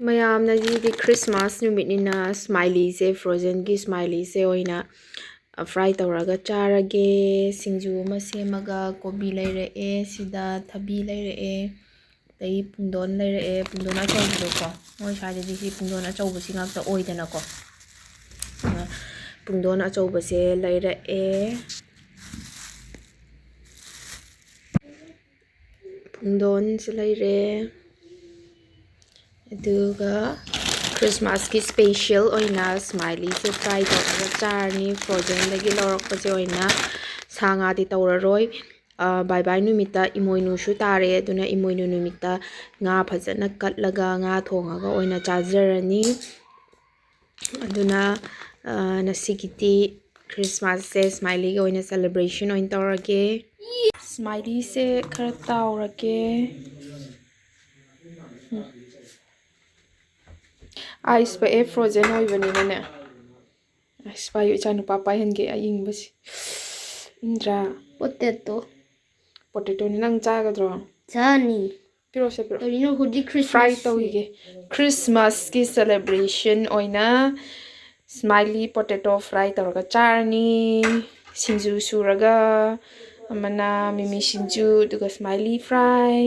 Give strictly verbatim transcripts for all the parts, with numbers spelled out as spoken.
ꯃꯌꯥꯝꯅ ꯉꯁꯤꯗꯤ Christmas ꯅꯨꯃꯤꯠꯅꯤꯅ ꯁ꯭ꯃꯥꯏꯂꯤꯁꯦ, ꯐ꯭ꯔꯣꯖꯟꯒꯤ ꯁ꯭ꯃꯥꯏꯂꯤꯁꯦ ꯑꯣꯏꯅ, ꯑ, ꯐ꯭ꯔꯥꯏ ꯇꯧꯔꯒ ꯆꯥꯔꯒꯦ꯫ ꯁꯤꯡꯖꯨ ꯑꯃ ꯁꯦꯝꯃꯒ ꯀꯣꯕꯤ ꯂꯩꯔꯛꯑꯦ, ꯁꯤꯗ ꯊꯕꯤ ꯂꯩꯔꯛꯑꯦ, ꯑꯗꯩ ꯄꯨꯡꯗꯣꯟ ꯂꯩꯔꯛꯑꯦ꯫ ꯄꯨꯡꯗꯣꯟ ꯑꯆꯧꯕꯗꯣꯀꯣ, ꯃꯣꯏ ꯁ꯭ꯋꯥꯏꯗꯗꯤ ꯁꯤ ꯄꯨꯡꯗꯣꯟ ꯑꯆꯧꯕꯁꯤ ꯉꯥꯛꯇ ꯑꯣꯏꯗꯅꯀꯣ꯫ ꯑꯗꯨꯅ ꯄꯨꯡꯗꯣꯟ ꯑꯆꯧꯕꯁꯦ ꯂꯩꯔꯛꯑꯦ꯫ ꯄꯨꯡꯗꯣꯟꯁꯨ ꯂꯩꯔꯦ꯫ ꯑꯗꯨꯒ Christmasꯀꯤ special ꯑꯣꯏꯅ ꯁ꯭ꯃꯥꯏꯂꯤꯁꯦ ꯐ꯭ꯔꯥꯏ ꯇꯧꯔꯒ ꯆꯥꯔꯅꯤ꯫ ꯐ꯭ꯔꯣꯖꯟꯗꯒꯤ ꯂꯧꯔꯛꯄꯁꯦ ꯑꯣꯏꯅ ꯁꯥ ꯉꯥꯗꯤ ꯇꯧꯔꯔꯣꯏ꯫ ꯑ, ꯕꯥꯏ ꯕꯥꯏ ꯅꯨꯃꯤꯠꯇ ꯏꯃꯣꯏꯅꯨꯁꯨ ꯇꯥꯔꯦ, ꯑꯗꯨꯅ ꯏꯃꯣꯏꯅꯨ ꯅꯨꯃꯤꯠꯇ ꯉꯥ ꯐꯖꯅ ꯀꯠꯂꯒ ꯉꯥ ꯊꯣꯡꯉꯒ ꯑꯣꯏꯅ ꯆꯥꯖꯔꯅꯤ꯫ ꯑꯗꯨꯅ, ꯑ, ꯉꯁꯤꯒꯤꯗꯤ Christmasꯁꯦ ꯁ꯭ꯃꯥꯏꯂꯤꯒꯤ ꯑꯣꯏꯅ celebration ꯑꯣꯏꯅ ꯇꯧꯔꯒꯦ꯫ ꯁ꯭ꯃꯥꯏꯂꯤꯁꯦ ꯈꯔ ꯇꯥꯎꯔꯒꯦ꯫ ꯎꯝ꯫ ꯑꯥꯏꯁ ꯄꯛꯑꯦ, ꯐ꯭ꯔꯣꯖꯟ ꯑꯣꯏꯕꯅꯤꯅꯅꯦ꯫ ꯑꯥꯏꯁ ꯄꯥꯏꯌꯨ, ꯏꯆꯥꯅꯨꯄꯥ ꯄꯥꯏꯍꯟꯒꯦ ꯑꯏꯪꯕꯁꯤ꯫ ꯏꯪꯗ꯭ꯔꯥ? Potato꯫ Potatoꯅꯤ, ꯅꯪ ꯆꯥꯒꯗ꯭ꯔꯣ? ꯆꯥꯅꯤ꯫ ꯄꯤꯔꯛꯑꯣꯁꯦ, ꯄꯤꯔꯛꯑꯣ꯫ ꯀꯔꯤꯅꯣ ꯍꯧꯖꯤꯛ Christmas ꯐ꯭ꯔꯥꯏ ꯇꯧꯈꯤꯒꯦ꯫ Christmasꯀꯤ celebration ꯑꯣꯏꯅ ꯁ꯭ꯃꯥꯏꯂꯤ potato ꯐ꯭ꯔꯥꯏ ꯇꯧꯔꯒ ꯆꯥꯔꯅꯤ꯫ ꯁꯤꯡꯖꯨ ꯁꯨꯔꯒ, ꯑꯃꯅ ꯃꯤꯃꯤ ꯁꯤꯡꯖꯨ, ꯑꯗꯨꯒ ꯁ꯭ꯃꯥꯏꯂꯤ ꯐ꯭ꯔꯥꯏ꯫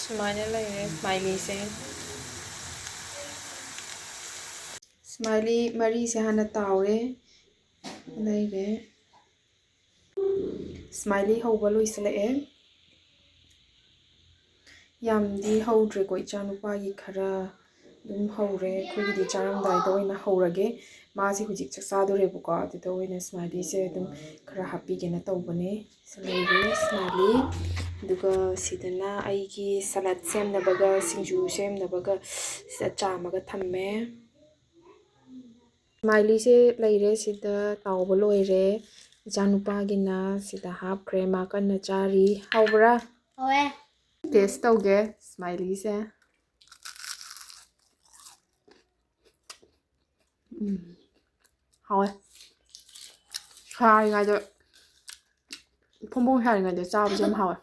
ꯁꯨꯃꯥꯏꯅ ꯂꯩꯔꯦ ꯁ꯭ꯃꯥꯏꯂꯤꯁꯦ꯫ ꯁ꯭ꯃꯥꯏꯂꯤ ꯃꯔꯤꯁꯦ ꯍꯥꯟꯅ ꯇꯥꯎꯔꯦ꯫ ꯂꯩꯔꯦ꯫ ꯁ꯭ꯃꯥꯏꯂꯤ ꯍꯧꯕ ꯂꯣꯏꯁꯤꯜꯂꯛꯑꯦ꯫ ꯌꯥꯝꯗꯤ ꯍꯧꯗ꯭ꯔꯦꯀꯣ, ꯏꯆꯥꯅꯨꯄꯥꯒꯤ ꯈꯔ ꯑꯗꯨꯝ ꯍꯧꯔꯦ꯫ ꯑꯩꯈꯣꯏꯒꯤꯗꯤ ꯆꯥꯔꯝꯗꯥꯏꯗ ꯑꯣꯏꯅ ꯍꯧꯔꯒꯦ꯫ ꯃꯥꯁꯦ ꯍꯧꯖꯤꯛ ꯆꯥꯛ ꯆꯥꯗꯣꯔꯦꯕꯀꯣ, ꯑꯗꯨꯗ ꯑꯣꯏꯅ ꯁ꯭ꯃꯥꯏꯂꯤꯁꯦ ꯑꯗꯨꯝ ꯈꯔ ꯍꯥꯞꯄꯤꯒꯦꯅ ꯇꯧꯕꯅꯦ꯫ ꯁꯤ ꯂꯩꯔꯦ ꯁ꯭ꯃꯥꯏꯂꯤ꯫ ꯑꯗꯨꯒ ꯁꯤꯗꯅ ꯑꯩꯒꯤ salad ꯁꯦꯝꯅꯕꯒ ꯁꯤꯡꯖꯨ ꯁꯦꯝꯅꯕꯒ ꯁꯤꯗ ꯆꯥꯝꯃꯒ ꯊꯝꯃꯦ꯫ ꯁ꯭ꯃꯥꯏꯂꯤꯁꯦ ꯂꯩꯔꯦ, ꯁꯤꯗ ꯇꯥꯎꯕ ꯂꯣꯏꯔꯦ꯫ ꯏꯆꯥꯅꯨꯄꯥꯒꯤꯅ ꯁꯤꯗ ꯍꯥꯞꯈ꯭ꯔꯦ, ꯃꯥ ꯀꯟꯅ ꯆꯥꯔꯤ꯫ ꯍꯥꯎꯕ꯭ꯔꯥ? ꯍꯥꯎꯋꯦ꯫ Taste ꯇꯧꯒꯦ ꯁ꯭ꯃꯥꯏꯂꯤꯁꯦ꯫ ꯎꯝ꯫ ꯍꯥꯎꯋꯦ꯫ ꯁꯥꯔꯤꯉꯩꯗ, ꯐꯣꯡ ꯐꯣꯡ ꯁꯥꯔꯤꯉꯩꯗ ꯆꯥꯕꯁꯦ ꯌꯥꯝ ꯍꯥꯎꯋꯦ꯫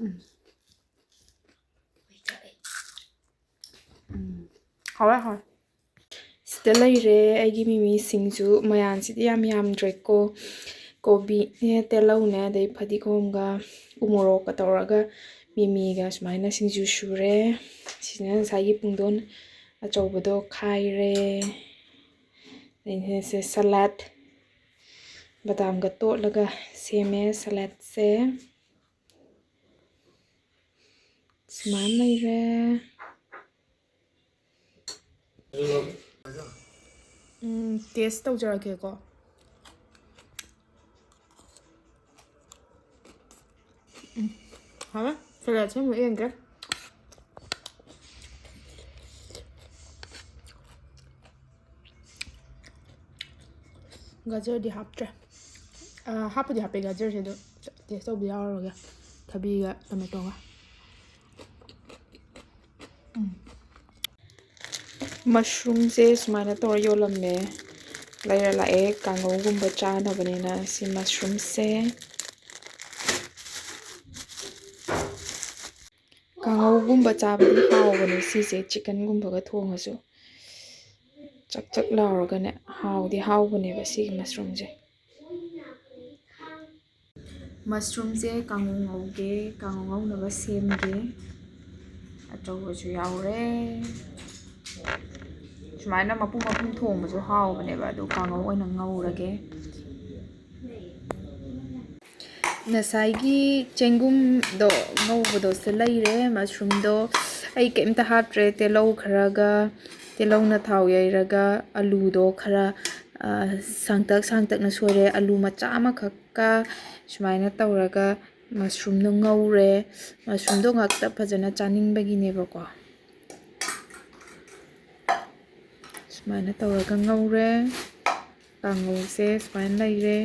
ꯎꯝ꯫ ꯎꯝ꯫ ꯍꯥꯎꯋꯦ, ꯍꯥꯎꯋꯦ꯫ ꯁꯤꯗ ꯂꯩꯔꯦ ꯑꯩꯒꯤ ꯃꯤꯃꯤ ꯁꯤꯡꯖꯨ꯫ ꯃꯌꯥꯟꯁꯤꯗꯤ ꯌꯥꯝ ꯌꯥꯝꯗ꯭ꯔꯦꯀꯣ꯫ ꯀꯣꯕꯤꯅꯦ, ꯇꯤꯜꯍꯧꯅꯦ, ꯑꯗꯩ ꯐꯗꯤꯒꯣꯝꯒ ꯎꯃꯣꯔꯣꯛꯀ ꯇꯧꯔꯒ ꯃꯤꯃꯤꯒ ꯁꯨꯃꯥꯏꯅ ꯁꯤꯡꯖꯨ ꯁꯨꯔꯦ꯫ ꯁꯤꯅ ꯉꯁꯥꯏꯒꯤ ꯄꯨꯡꯗꯣꯟ ꯑꯆꯧꯕꯗꯣ ꯈꯥꯏꯔꯦ꯫ ꯑꯗꯩ ꯁꯦ ꯁꯂꯥꯠ, ꯕꯗꯥꯝꯒ ꯇꯣꯠꯂꯒ ꯁꯦꯝꯃꯦ ꯁꯂꯥꯠꯁꯦ꯫ ꯁꯨꯃꯥꯏꯅ ꯂꯩꯔꯦ꯫ ꯎꯝ, ꯇꯦꯁ ꯇꯧꯖꯔꯛꯀꯦꯀꯣ꯫ ꯎꯝ, ꯍꯥꯎꯋꯦ꯫ ꯁꯂꯥꯗ ꯁꯦꯝꯃꯨ ꯌꯦꯡꯒꯦ꯫ ꯒꯖꯔꯗꯤ ꯍꯥꯞꯇ꯭ꯔꯦ꯫ ꯑꯥ, ꯍꯥꯞꯄꯨꯗꯤ ꯍꯥꯞꯄꯦ ꯒꯖꯔꯁꯦ, ꯑꯗꯣ ꯇꯦꯁ ꯇꯧꯕ ꯌꯥꯎꯔꯔꯣꯏꯒꯦ꯫ ꯊꯕꯤꯒ ꯇꯣꯃꯦꯇꯣꯒ꯫ ꯎꯝ꯫ ꯃꯁꯔꯨꯝꯁꯦ ꯁꯨꯃꯥꯏꯅ ꯇꯧꯔ ꯌꯣꯜꯂꯝꯃꯦ꯫ ꯂꯩꯔ ꯂꯥꯛꯑꯦ, ꯀꯥꯡꯉꯧꯒꯨꯝꯕ ꯆꯥꯅꯕꯅꯤꯅ꯫ ꯁꯤ ꯃꯁꯔꯨꯝꯁꯦ ꯀꯥꯡꯉꯧꯒꯨꯝꯕ ꯆꯥꯕꯗꯤ ꯍꯥꯎꯕꯅꯦ ꯁꯤꯁꯦ, ꯆꯤꯛꯀꯟꯒꯨꯝꯕꯒ ꯊꯣꯡꯉꯁꯨ꯫ ꯆꯛ ꯆꯛ ꯂꯥꯎꯔꯒꯅꯦ, ꯍꯥꯎꯗꯤ ꯍꯥꯎꯕꯅꯦꯕ ꯁꯤꯒꯤ ꯃꯁꯔꯨꯝꯁꯦ꯫ ꯃꯁꯔꯨꯝꯁꯦ ꯀꯥꯡꯉꯧ ꯉꯧꯒꯦ, ꯀꯥꯡꯉꯧ ꯉꯧꯅꯕ ꯁꯦꯝꯒꯦ꯫ ꯑꯆꯧꯕꯁꯨ ꯌꯥꯎꯔꯦ꯫ ꯁꯨꯃꯥꯏꯅ ꯃꯄꯨꯝ ꯃꯄꯨꯝ ꯊꯣꯡꯕꯁꯨ ꯍꯥꯎꯕꯅꯦꯕ, ꯑꯗꯣ ꯀꯥꯡꯉꯧ ꯑꯣꯏꯅ ꯉꯧꯔꯒꯦ꯫ ꯉꯁꯥꯏꯒꯤ ꯆꯦꯡꯒꯨꯝꯗꯣ ꯉꯧꯕꯗꯣ ꯁꯤ ꯂꯩꯔꯦ, ꯃꯁꯔꯨꯝꯗꯣ ꯑꯩ ꯀꯩꯝꯇ ꯍꯥꯞꯇ꯭ꯔꯦ, ꯇꯤꯜꯍꯧ ꯈꯔꯒ, ꯇꯤꯜꯍꯧꯅ ꯊꯥꯎ ꯌꯩꯔꯒ ꯑꯂꯨꯗꯣ ꯈꯔ, ꯑ, ꯁꯥꯡꯇꯛ ꯁꯥꯡꯇꯛꯅ ꯁꯣꯏꯔꯦ, ꯑꯂꯨ ꯃꯆꯥ ꯑꯃꯈꯛꯀ ꯁꯨꯃꯥꯏꯅ ꯇꯧꯔꯒ ꯃꯁꯔꯨꯝꯗꯣ ꯉꯧꯔꯦ꯫ ꯃꯁꯔꯨꯝꯗꯣ ꯉꯥꯛꯇ ꯐꯖꯅ ꯆꯥꯅꯤꯡꯕꯒꯤꯅꯦꯕꯀꯣ꯫ ꯁꯨꯃꯥꯏꯅ ꯇꯧꯔꯒ ꯉꯧꯔꯦ꯫ ꯀꯥꯡꯉꯧꯁꯦ ꯁꯨꯃꯥꯏꯅ ꯂꯩꯔꯦ꯫